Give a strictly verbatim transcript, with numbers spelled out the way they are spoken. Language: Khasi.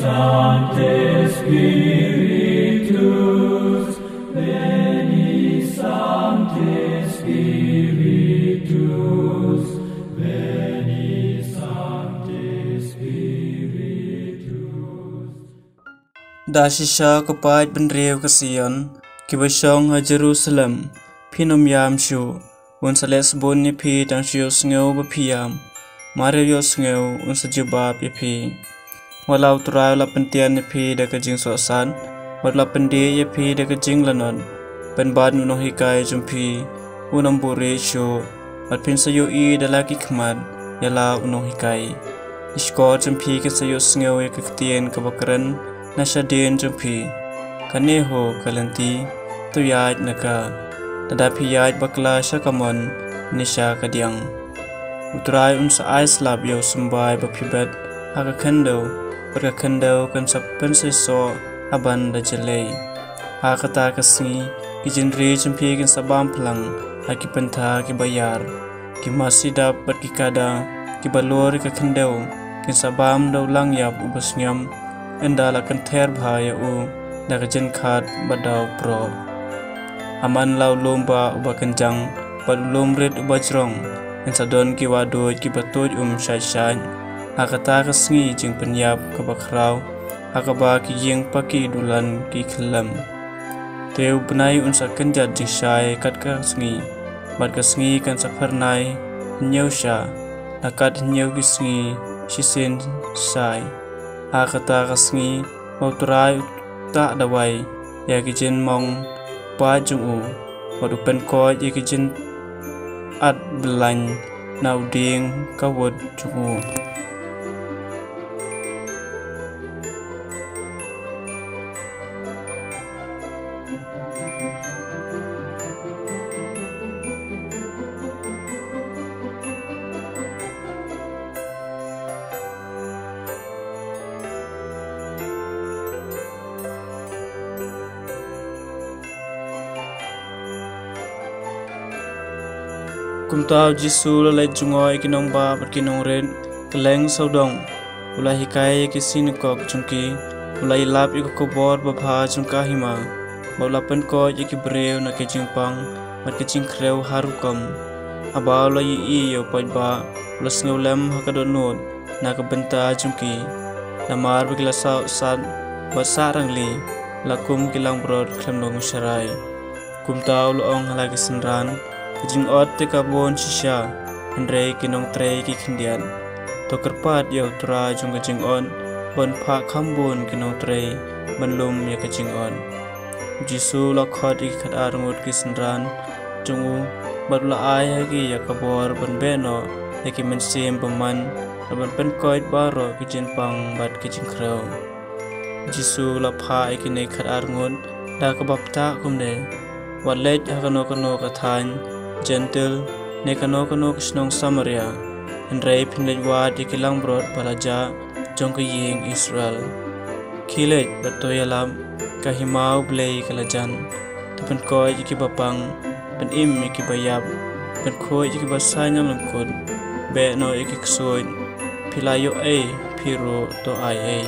Sancte Spiritus, veni Sancte Spiritus, veni Sancte Spiritus. Da shisha ko paid bynriew ka Sion, kiba shong ha Jerusalem, phin ym ïam shuh. Un sa leh sbun ïa phi tang shu ïohsngew ba phi ïam. Mar ïohsngew un sa jubab ïa phi. Wat la U Trai u la pyntian ïa phi da ka jingsohsat, wat la pyndih ïa phi da ka jinglanot. Pynban u nonghikai jong phi un ym buhrieh shuh, bad phin sa ïohi da la ki khmat ïa la u nonghikai. Ki shkor jong phi kin sa ïohsngew ïa ka ktien kaba kren na shadien jong phi. Kane ho ka lynti, to ïaid na ka. Lada phi ïaid bakla sha kamon ne sha kadiang, U Trai un sa ai slap ïa u symbai ba phi bet ha ka khyndew, bad ka khyndew kan sa pynseisoh ha ban da jyllei. Ha kata ka sngi, ki jingri jong phi kin sa bam phlang ha ki pyntha kiba ïar. Ki masi dap bad ki kada kiba lur ïa ka khyndew kin sa bam da u langïap uba sngem, ynda la kynther bha ïa u da ka jingkhat bad da u proh. Amman la u lum bah uba kynjang bad u lum rit uba jrong, kin sa don ki wahduid kiba tuid um shait shait. Ha kata ka sngi jingpynïap kaba khraw, ha kaba ki ïing paki dulan ki khyllem. Te u bnai un sa kynjat jingshai kat ka sngi, bad ka sngi kan sa phyrnai hynñiew sha, na kat hynñiew ki sngi shisien shai. Ha kata ka sngi ba U Trai u tah dawai ïa ki jingmong paid jong u, bad u pynkoit ïa ki jingat byllaiñ na u dieng kawut jong u. Kumta u Jisu u la leit jngoh ïa ki nongbah bad ki nongrit kylleng sawdong. U la hikai ïa ki synagog jong ki, u la ïalap ïa ka khubor babha jong ka hima, bad u la pynkoit ïa ki briew na ka jingpang bad ka jingkhrew har rukom. Haba u la ïohi ïa u paidbah, u la sngewlem ha ka dohnud na ka bynta jong ki. Namar ba ki la sohsat bad sahrangli, la kum ki langbrot khlem nongshakri. Kumta u la ong ha la ki synran, ka jingot te ka bun shisha, hynrei ki nongtrei ki khyndiat. To kyrpad ïa U Trai jong ka jingot, ban phah kham bun ki nongtrei ban lum ïa ka jingot. U Jisu u la khot ïa ki khatar ngut ki synran jong u, bad u la ai ha ki ïa ka bor ban beh noh ïa ki mynsiem bymman, bad ban pynkoit baroh ki jingpang bad ki jingkhrew. U Jisu u la phah ïa kine khatar ngut da kaba ktah kumne: Wat leit ha kano kano ka thaiñ Jentil ne kano kano ka shnong Samaria, hynrei phin leit wad ïa ki langbrot ba la jah jong ka ïing Israel. Khie leit bad to ïalap, ka hima U Blei ka la jan. To pynkoit ïa kiba pang, pynim ïa kiba ïap, pynkhuid ïa kiba saiñ lyngkut, beh noh ïa ki ksuid. Phi la ïoh ei, phi ruh to ai ei.